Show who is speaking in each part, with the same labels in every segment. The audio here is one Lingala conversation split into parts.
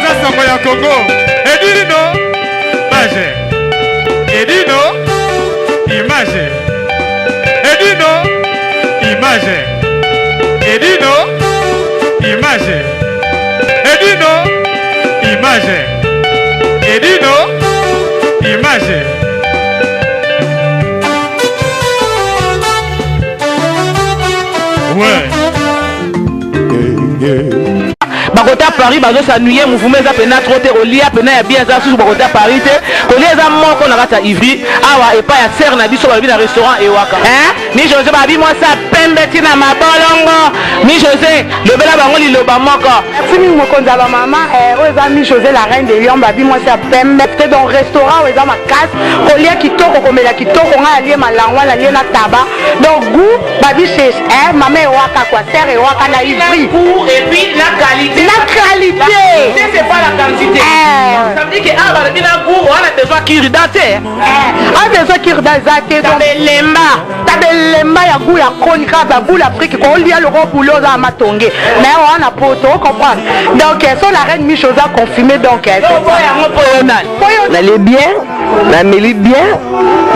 Speaker 1: Oyo eza sango ya Congo. Edino image. Edino image. Edino image. Edino image. Edino image. Edino image. Ouais.
Speaker 2: Bakota Paris bazosanuye mouvement eza pena trop te, kolia pena ya bien eza susu. Bakota Paris te, kolia eza moko na kati ya Ivry awa epai ya sere na biso. Balobi na restaurant Ewaka, hein? Mi José, babi mwasi ya pembe ntina mabolongo. Mi José, lobela bango liloba moko.
Speaker 3: Merci mingi, mokonzi ya bamama. Oyo eza Mi José, la reine de Lyon. Babi mwasi ya pembe te. Donc restaurant oyo eza makasi, kolia kitoko, komela kitoko. Ngai alie malangwa, nalie na taba, donc goût. Babi chez mama Ewaka, quoi, sœur Ewaka na Ivry.
Speaker 2: Et puis la qualité.
Speaker 3: La qualité.
Speaker 2: C'est pas la quantité. Ça veut dire que ah, balobi na goût wana, besoin cure-dent te.
Speaker 3: A besoin cure-dent eza te.
Speaker 2: Tabelemba.
Speaker 3: Tabelemba ya goût ya koni kaka baboule Afrique, kolia loko boule oza na matonge, mais wana poto ocomprendre. Donc so la reine Miche oza confirmé, donc
Speaker 2: yango mpo yo nani?
Speaker 4: Nalie bien, nameli bien,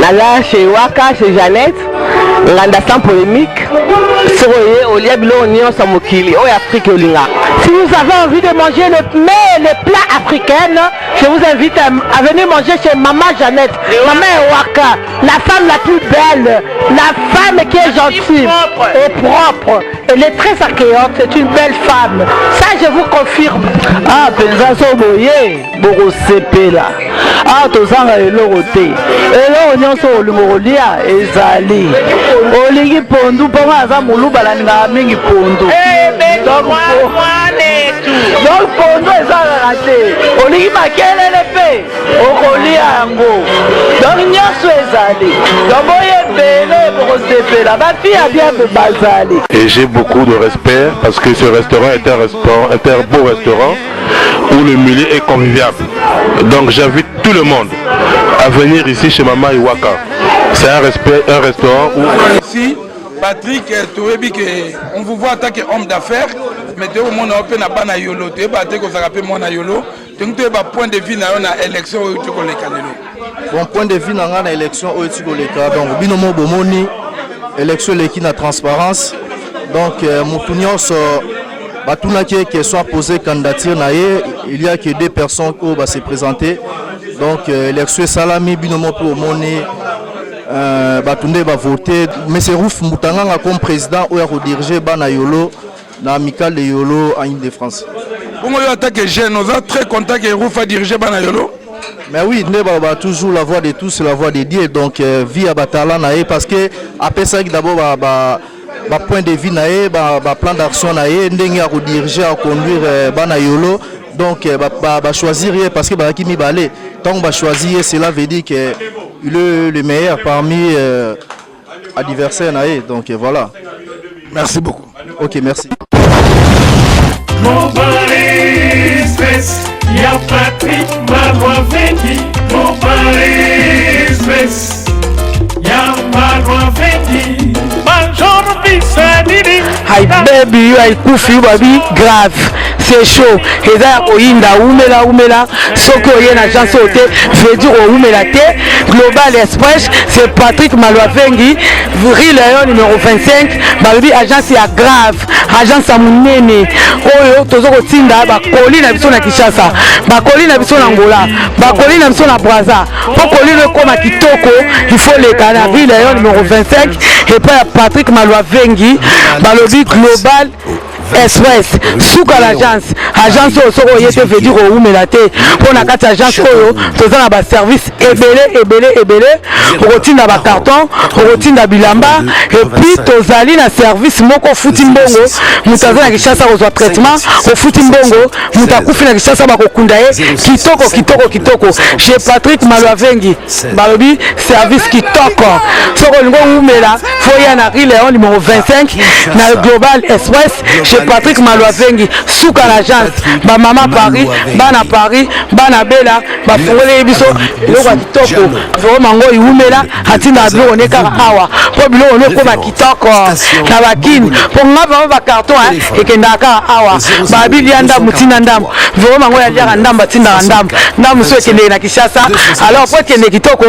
Speaker 4: naza chez Waka, chez Jeannette Nganda, sans polémique. Soki oye, olia biloko nyonso ya mokili oyo Afrique olinga.
Speaker 3: Si vous avez envie de manger le mets, les plats africains, je vous invite à venir manger chez Maman Jeannette, Maman Ewaka, la femme la plus belle, la femme qui est gentille et propre. Elle est très accueillante, c'est une belle femme. Ça, je vous confirme.
Speaker 5: Ah, mpenza, so boye bokosepela. Awa tozanga eloko te, eloko nyonso olingo kolia ezali. Olingi pondu, mpongo aza moluba, nalingaka mingi pondu, donc pondu eza kaka te. Olingi makelele mpe okolia yango, donc nyonso ezali. Donc boye ebele, bokosepela, bafille ya bien mpe bazali.
Speaker 6: Et j'ai beaucoup de respect parce que ce restaurant est un beau restaurant où le milieu est convivial. Donc j'invite tout le monde à venir ici chez Mama Iwaka. C'est un respect, un restaurant où
Speaker 7: Ici, Patrick, toyebi ke on vous voit en tant qu'homme d'affaires, mais toyomona yo mpe na bana Yolo, toyeba te kozalaka mpe mwana Yolo. Tongi toyeba point de vue na yo na élection oyo ti koleka lelo.
Speaker 8: Bon, point de vue na ngai na élection oyo ti koleka, donc bino mo bomoni élection eleki na transparence. Donc motu nyonso batunaki ye question, apose candidature na ye. Il y a que deux personnes oyo base présenter. Donc élection esalami, bino mo mpe omoni bato nde bavote monsieur Ruf Mbutanganga comme président oyo akodirige bana Yolo na amicale de Yolo en Ile de France.
Speaker 7: Bongo yo, en tant que jeune, oza très content ke Ruf adirige bana Yolo?
Speaker 8: Mais oui, nde balobaka toujours, la voix de tous, c'est la voix de Dieu. Donc vie ya batala na ye, parce que apesaki d'abord ba point de vue na ye, ba plan d'action na ye, ndenge ya kodirige, ya conduire bana Yolo. Donc bachoisir ye parce que bazalaki mibale. Ntango bachoisir ye, cela veut dire que il est le meilleur parmi adversaire na ye. Donc voilà.
Speaker 7: Merci beaucoup.
Speaker 8: Ok, merci.
Speaker 1: Mobile Express, ya Patrick Malwavendi. Mobile Express, ya Malwavendi. Bonjour, bisanini.
Speaker 2: Hi baby, yo aikufi yo, babi grave, c'est chaud, eza ya koyinda. Umela, umela. Soki oye na agence oyo te, veut dire oumela te. Global Express, c'est Patrick Malwavengi, rue Léon numéro 25. Balobi agence ya grave, agence ya monene oyo toza kotinda bakoli na biso na Kinshasa, bakoli na biso na Ngola, bakoli na biso na Braza. Mpo kolino ekóma kitoko, il faut leka na rue Léon numéro 25 epai ya Patrick Malwavengi. Balobi Global Express, suka l'agence. Agence oyo, soki oye te, veut dire owumela te, mpo na kati ya agence oyo toza na baservice ebele ebele ebele. Okotinda bacarton, okotinda bilamba, et puis tozali na service moko, ofuti mbongo, moto aza na Kinshasa kozwa traitement. Ofuti mbongo, moto akufi na Kinshasa, bakokunda ye kitoko kitoko kitoko chez Patrick Malwavengi. Balobi service kitoko. Soki olingi owumela, faut ya na rue Léon numéro 25 na Global Express chez Patrick Maluavengi suka na agence bamama Paris bana Paris bana Bela bafungoleli biso biloko ya kitoko vraiment ngo iwumela atindaka biloko ne kaka awa mpo biloko ne ekoma kitoko na bakini mpo nga vraiment bacarton ekendaka kaka awa babi lia ndambo tinda ndambo vraiment ngo yaliaka ndambo atindaka ndambo ndambo so ekendeke na Kinshasa alors mpo ekende kitoko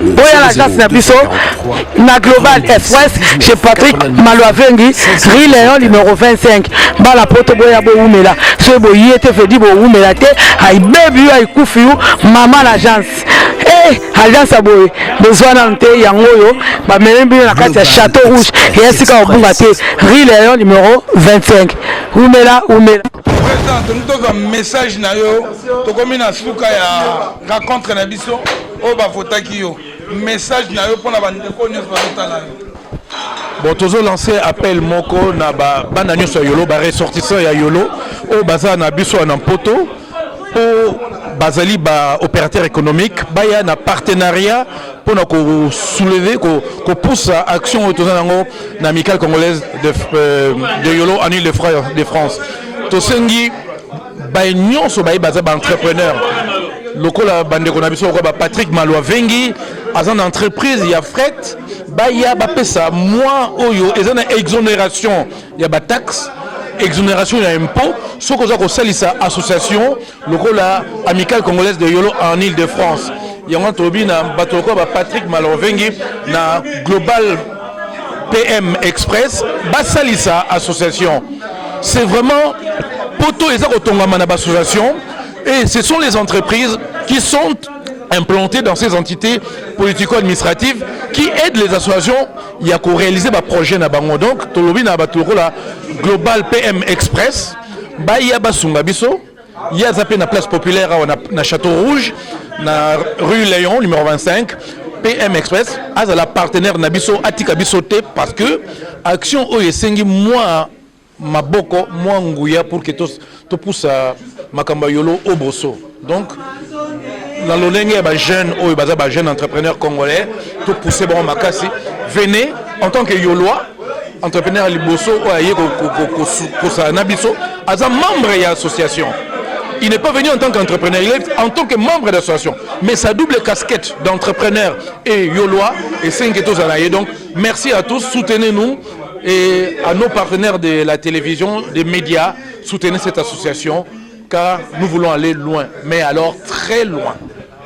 Speaker 2: boya na agence na biso na Global Express chez Patrick Maluavengi rue Léon numéro 25 bana poto boya bowumela soki boye te vedi bowumela te ayibebi yo ayikufi yo mama na agence eh agence ya boye bozwa nanu te yango oyo bamemi bino na kati ya Chateau Rouge eya sika kobunga te rue Léon numéro 25 wumela wumela.
Speaker 7: Président, tolingi tozwa message na yo, tokomi na suka ya rencontre na biso oyo bavotaki yo, message na yo mpona bandeko nyonso bazotala yo.
Speaker 6: Bon, tozo lancer appel moko na ba bana nyonso ya Yolo, ba ressortissants ya Yolo oyo baza na biso na Mpoto po bazali ba opérateur économique baya na partenariat mpona ko soulever ko kopusa action oyo toza nango na amicale congolaise de Yolo en Ile de France. Tosengi baye nyonso baye baza ba entrepreneur lokola bandeko na biso lokola ba Patrick Maluavengi aza na entreprise ya fret, baya bapesa mwa oyo eza na exonération ya ba taxe, exonération ya impôt soki oza kosalisa association lokola amicale congolaise de Yolo en Ile de France. Yango tolobi na bato lokola ba Patrick Maluavengi na Global PM Express basalisa association. C'est vraiment poto eza kotongama na association et ce sont les entreprises qui sont implantées dans ces entités politico-administratives qui aident les associations ya koréaliser ba projet na bango. Donc tolobi na bato lokola Global PM Express baya basunga biso. Ye aza mpe na place populaire awa na Château Rouge na rue Léon numéro 25. PM Express azala partenaire na biso, atika biso te parce que action oyo esengi mwa maboko mwa nguya pour que topusa makambo ya Yolo oboso. Donc na lolenge ya bajeune oyo baza bajeune entrepreneur congolais, topousse bango makasi. Venez en tant que Yolois entrepreneur ya liboso oyo aye kosala na biso aza membre ya association. Il n'est pas venu en tant qu'entrepreneur, il est en tant que membre d'association. Mais sa double casquette d'entrepreneur et Yolois et 5 tozala ye. Donc merci à tous, soutenez-nous et à nos partenaires de la télévision, des médias, soutenez cette association car nous voulons aller loin, mais alors très loin.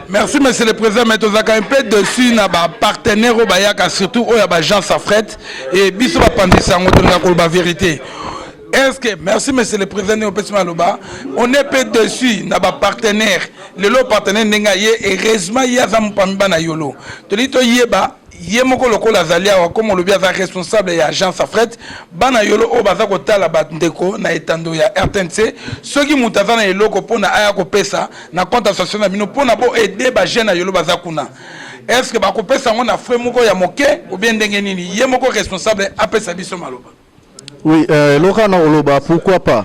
Speaker 7: Merci monsieur le président, mais tozalaka un peu dessus na ba partenaire oyo bayaka surtout oyo ya ba agence ya fret et biso bapandisa yango tolinga koloba vérité. Est-ce que merci monsieur le président ndenge opesi maloba, on est peu dessus na ba partenaire lelo partenaire ndenge aye, heureusement ye aza mopami bana Yolo, tolingi toyeba ye moko lokola azali awa comme olobi aza responsable ya agence ya fret. Bana Yolo oyo baza kotala bandeko na etando ya RTNC, soki moto aza na eloko mpona aya kopesa na compte association na bino mpona bo aider ba jeune ya Yolo baza kuna, est ce que bakopesa yango na frais moko ya moke ou bien ndenge nini? Ye moko responsable apesa biso maloba.
Speaker 8: Oui, eloko na koloba, pourquoi pas,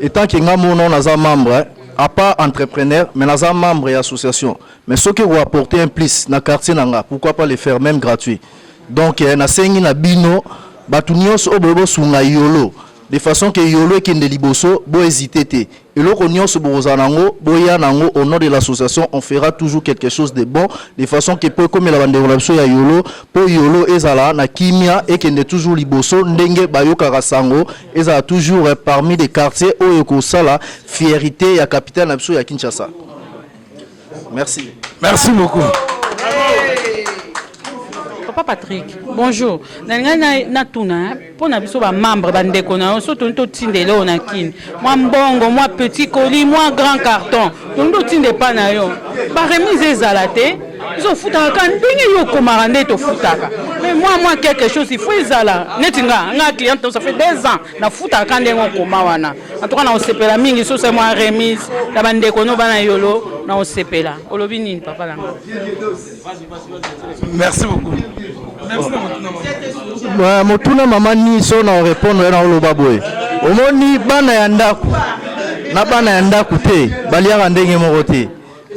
Speaker 8: étant que nga mona naza membre, à part entrepreneur, mais naza membre ya association, mais soki apporter un plus na quartier na nga, pourquoi pas le faire même gratuit. Donc nasengi na bino bato nyonso oyo boye bosunga Yolo de façon que Yolo ekende liboso, bohésite te. Eloko nyonso bokozala nango, boya nango au nom de l'association. On fera toujours quelque chose de bon de façon que po ekomela bandeko na biso ya Yolo, mpo Yolo ezala na kimia, ekende toujours liboso ndenge bayokaka sango, ezala toujours parmi des quartiers oyo ekosala fierté ya capitale na biso ya Kinshasa. Merci.
Speaker 7: Merci beaucoup.
Speaker 9: Papa Patrick, bonjour. Nalingai natuna mpo na biso bamembre, bandeko na yo, so toni totinda eloko na Kini, mwa mbongo, mwa petit colis, mwa grand carton, tolingi totinda epa na yo, baremise ezala te? Biso ofutaka kaka ndenge yo okomaka nde tofutaka, mais mwa quelque chose il faut ezala. Neti nga cliente, ça fait 2 ans nafutaka kaka ndenge okoma wana. En tout cas na osepela mingi so osali mwa remise na bandeko no bana Yolo, na osepela. Olobi nini, papa na nga?
Speaker 7: Merci beaucoup.
Speaker 8: Motuna mama niso na orépondre na oloba boye: omoni bana ya ndako na bana ya ndako te baliaka ndenge moko te.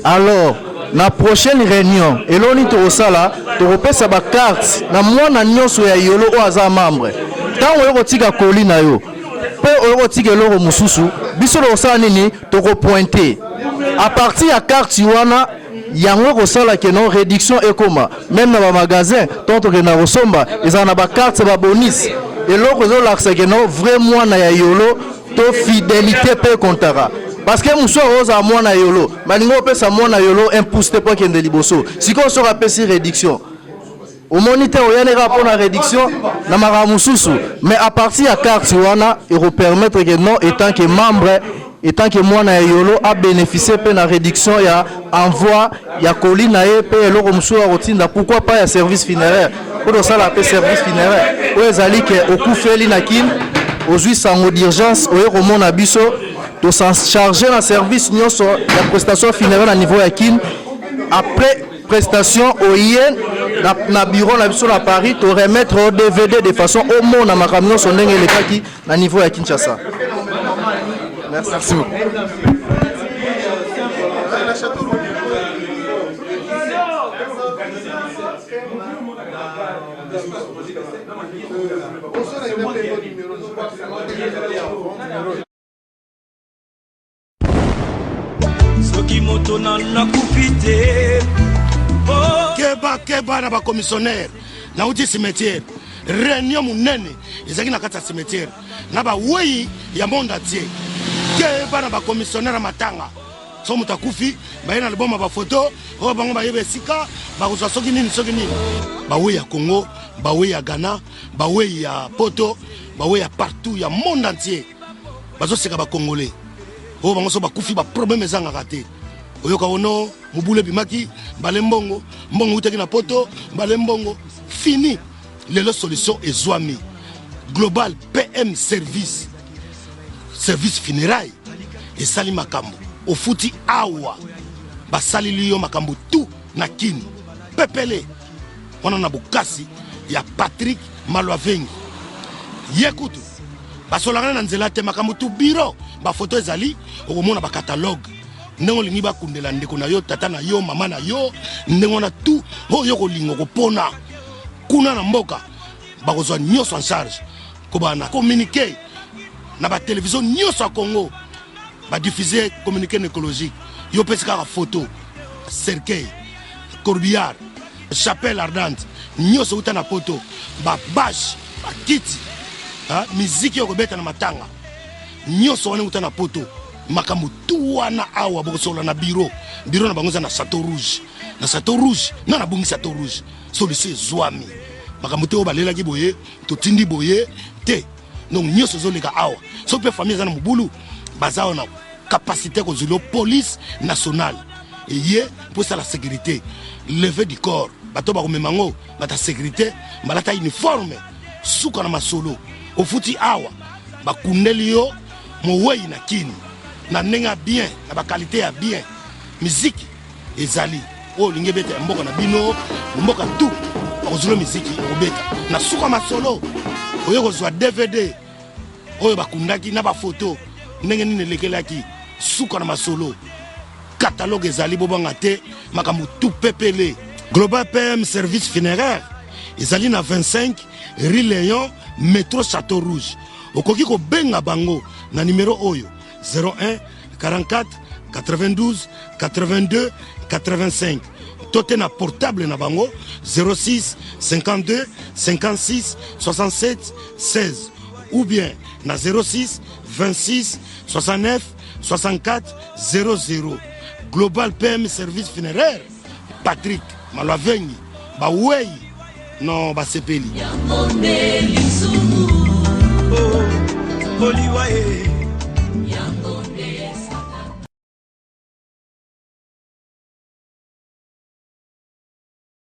Speaker 8: Alors na prochaine réunion, eloni tokosala, tokopesa bacarte na mwana nyonso ya Yolo oyo aza membre. Ntango oyo kotika colis na yo mpe oyo kotika eloko mosusu, biso tokosala nini? Tokopointe à partir ya carte wana. Yango ekosala ke non, réduction ekoma même na bamagasin. Ntango tokenda kosomba, ezala na bacarte, babonus, eloko ezolakisa ke non, vrai mwana ya Yolo to fidélité mpe ekontaka, parce que mosu akozala mwana Yolo, balingi opesa mwana Yolo un pouce te mpo akende liboso. Sikoyo soki apesi réduction, omoni te, oyani kaka mpona réduction na makambo mosusu. Mais à partir ya carte wana, ekopermettre ke non, étant que membre, étant que mwana ya Yolo, abénéficie mpe na réduction ya envoi ya colis na ye mpe eloko mosusu ya kotinda. Pourquoi pas ya service funéraire, mpo tosala mpe service funéraire oyo ezali ke okufeli na Kine, ozwi sango d'urgence, oye komona biso, tos'en charge na service nyonso ya prestation funéraire na niveau ya Kine. Après prestation, oye na bureau na biso na Paris, toremettre o DVD de façon omona makambo nyonso ndenge elekaki na niveau ya Kinshasa.
Speaker 7: Merci, merci beaucoup.
Speaker 10: Soki moto na nakufi te.
Speaker 11: Keba, keba na bacommissionnaire. Nauti cimetière, réunion monene ezalaki na kati ya cimetière na bawei ya monde entier. Keba na bacommissionnaire ya matanga. So moto akufi, baye na liboma, bafoto oyo bango bayeba esika bakozwa soki nini, soki nini. Bawei ya Congo, bawei ya Ghana, bawei ya Poto, bawei ya partout ya monde entier bazoseka Bacongolais oyo bango so bakufi, baproblème ezangaka te. Oyoka ono mobulu ebimaki, mbale mbongo, mbongo eutaki na Poto, mbale mbongo fini. Lelo solution ezwami. Global PM Service, service funéraille, esali makambo. Ofuti awa, basalili yo makambo tu na Kini pepele wana na bokasi ya Patrik Malwavengi. Ye kutu basolaka na nzela te, makambo tu biro, bafoto ezali, okomona bacatalogue ndenge olingi bakundela ndeko na yo, tata na yo, mama na yo, ndenge wana tu oyo kolinga kopona kuna na mboka, bakozwa nyonso en charge. Kobana na communiqué na batelevizio nyonso ya Congo, badiffuse communiqué nécrologique. Yo opesi kaka photo, cercueil, corbillard, chapelle ardente, nyonso euta na Poto, babâche, bakiti, miziki oyo kobeta na matanga, nyonso wana euta na Poto. Makambo tu wana awa bokosolola na bureau. Bureau na bango eza na Château Rouge, na Château Rouge na nabongi Château Rouge. Solution ezwami. Makambo te oyo balelaki boye, totindi boye te. Donc nyonso ezoleka awa. Soki mpe famille eza na mobulu, baza awa na capacité kozwila police nationale eye mpo esala sécurité, levée du corps. Bato bakomema yango, bato ya sécurité balata uniforme. Suka na masolo. Ofuti awa, bakundeli yo mowei na Kini na ndenge ya bien, na baqualité ya bien. Miziki ezali oyo olingi ebeta ya mboka na bino, mboka tu bakozwila miziki okobeta. Na suka masolo, oye kozwa DVD oyo bakundaki na bafoto ndenge nini elekelaki. Suka na masolo, catalogue ezali, bobanga te, makambo tu pepele. Global PM Service Funéraire ezali na 25 rue Léon, métro Château Rouge. Okoki kobenga bango na numero oyo: 01 44 92 82 85, to te na portable na bango 06 52 56 67 16, ou bien na 06 26 69 64 00. Global PM Service Funéraire, Patrick Malwavengi, bawei non basepeli.
Speaker 10: Oliwa e.